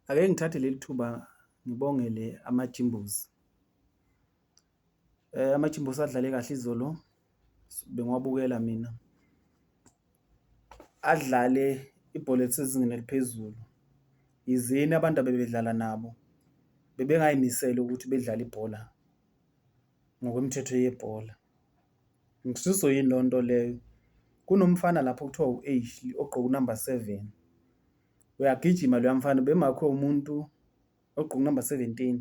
Ake ngithathe leli thuba ngibongele amaJimbos. AmaJimbos adlale kahle izolo, bengiwabukela mina. Adlale ibhola elisezingeni eliphezulu, yizeni abantu abebedlala nabo bebengay'misele ukuthi bedlale ibhola ngokwemithetho yebhola. Ngishiso yini leyo nto leyo? Kunomfana lapho okuthiwa u-Ashley ogqoke unamba 7, uyagijima loya mfana ubemakhwe umuntu ogqoke unamba 17.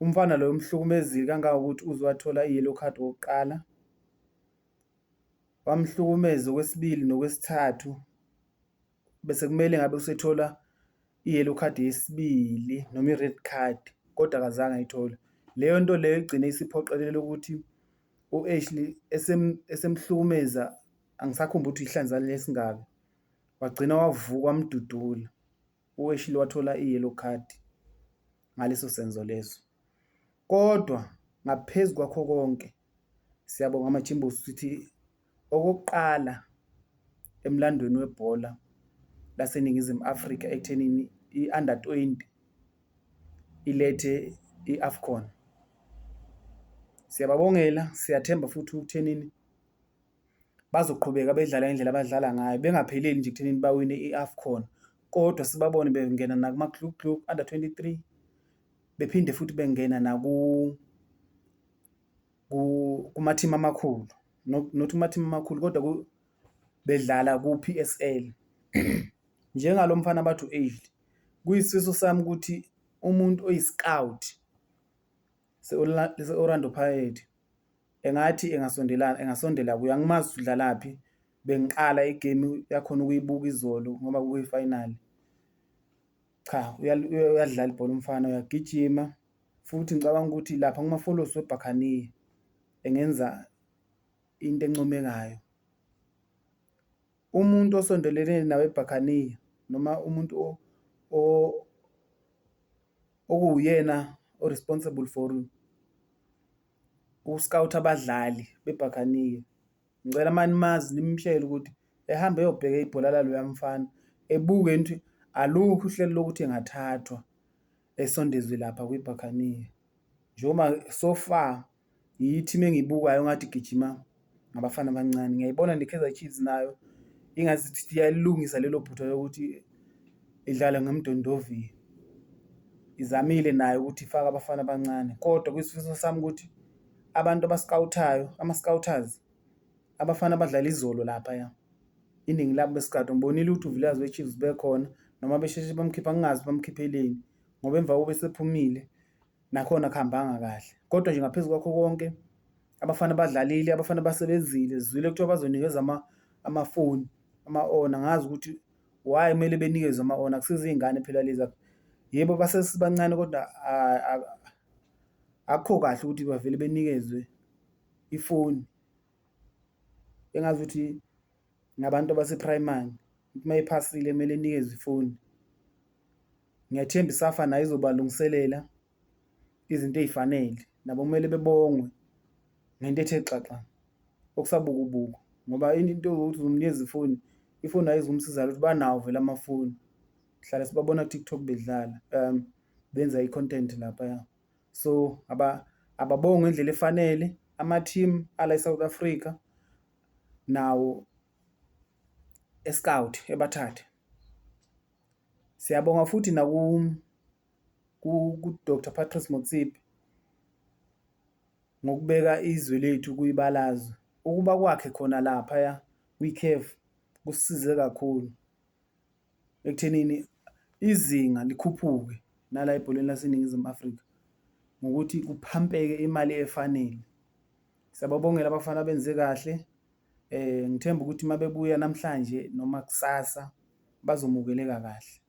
Umfana loyo umhlukumezile kangangokuthi uze wathola i-yellow card okokuqala, wamhlukumeza okwesibili nokwesithathu. Bese kumele ngabe usethola i-yellow card yesibili noma i-red card kodwa akazange ayithole. Leyo nto leyo igcine isiphoqelela ukuthi u-Ashley esemhlukumeza, angisakhumbuli ukuthi ihlanza lesingaki, wagcina wavuka wamdudula. U-Ashley wathola i-yellow card ngaleso senzo leso. Kodwa ngaphezu kwakho konke, siyabonga Majimbosi sithi okokuqala emlandweni webhola laseNingizimu Afrika ekuthenini i-under 20 ilethe i-AFCON. Siyababongela, siyathemba futhi ukuthenini bazoqhubeka bedlale ngendlela abadlala ngayo, bengapheleli nje ekuthenini bawine i-AFCON kodwa sibabone bengena under 23, bephinde futhi bengena kuma-team amakhulu, not kuma-team amakhulu kodwa bedlala ku-P_S_L. Njengalo mfana bathi u-Ashley, kuyisifiso sami ukuthi umuntu oyi-scout se-Orlando Pirate engathi engasondelana, engasondela kuye, angimazi ukuthi udlalaphi. Bengiqala igemu yakhona ukuyibuka izolo ngoba kuyi-final. Cha, uyalidlala ibhola umfana, uyagijima futhi ngicabanga ukuthi lapha kumafolosi weBhakhaniya engenza into encomekayo. Umuntu osondelene nawe eBhakhaniya noma umuntu okuwuyena o-responsible for uku-scout-a abadlali beBhakhaniya, ngicela uma nimazi nimtshele ukuthi ehambe eyobheka ibhola laloya mfana, ebuke ukuthi alukho uhlelo lokuthi engathathwa esondezwe lapha kwiBhakhaniya. Njengoba so far yiyo i-team engiyibukayo engathi igijima ngabafana abancane. Ngiyayibona ne-Kaizer Chiefs nayo ingathi iyalilungisa lelo phutha lokuthi idlale ngomdondoviya. Izamile nayo ukuthi ifake abafana abancane kodwa kuyisifiso sami ukuthi abantu aba-scout-ayo, ama-scouters, abafana abadlala izolo laphaya, iningi labo besigada ngibonile ukuthi uVilakazi we-Chiefs bekhona noma besheshe bamkhipha ngingazi bamkhipheleni ngoba emva kokuba esephumile nakhona akuhambanga kahle. Kodwa nje ngaphezu kwakho konke abafana badlalile, abafana basebenzile, sizwile kuthiwa bazonikeza amafoni ama-Honor, angazi ukuthi why kumele benikezwe ama-Honor, akusizo iy'ngane phela lezi. Yebo, basebancane kodwa akukho kahle ukuthi bavele benikezwe ifoni engazuthi ngabantu abase-primary, ukuthi uma ephasile kumele enikezwe ifoni. Ngiyathemba i-SAFA nayo izobalungiselela izinto ey'fanele, nabo kumele bebongwe ngento ethe xaxa okusabukubuku ngoba into yokuthi uzomnikeza ifoni, ifoni ayizukumsiza lutho banawo vele amafoni. Sihlale sibabona ku-TikTok bedlala benza i-content laphaya. So ababongwe ngendlela efanele ama-team ala e-South Africa nawo e-scout ebathathe. Siyabonga futhi ku-Doctor Patrice Motsepe ngokubeka izwe lethu kwibalazwe. Ukuba kwakhe khona laphaya kwi-CAF kusisize kakhulu ekuthenini izinga likhuphuke nala ebholeni laseNingizimu Afrika ngokuthi kuphampeke imali efanele. Siyababongela abafana benze kahle, ngithemba ukuthi uma bebuya namhlanje noma kusasa bazomukeleka kahle.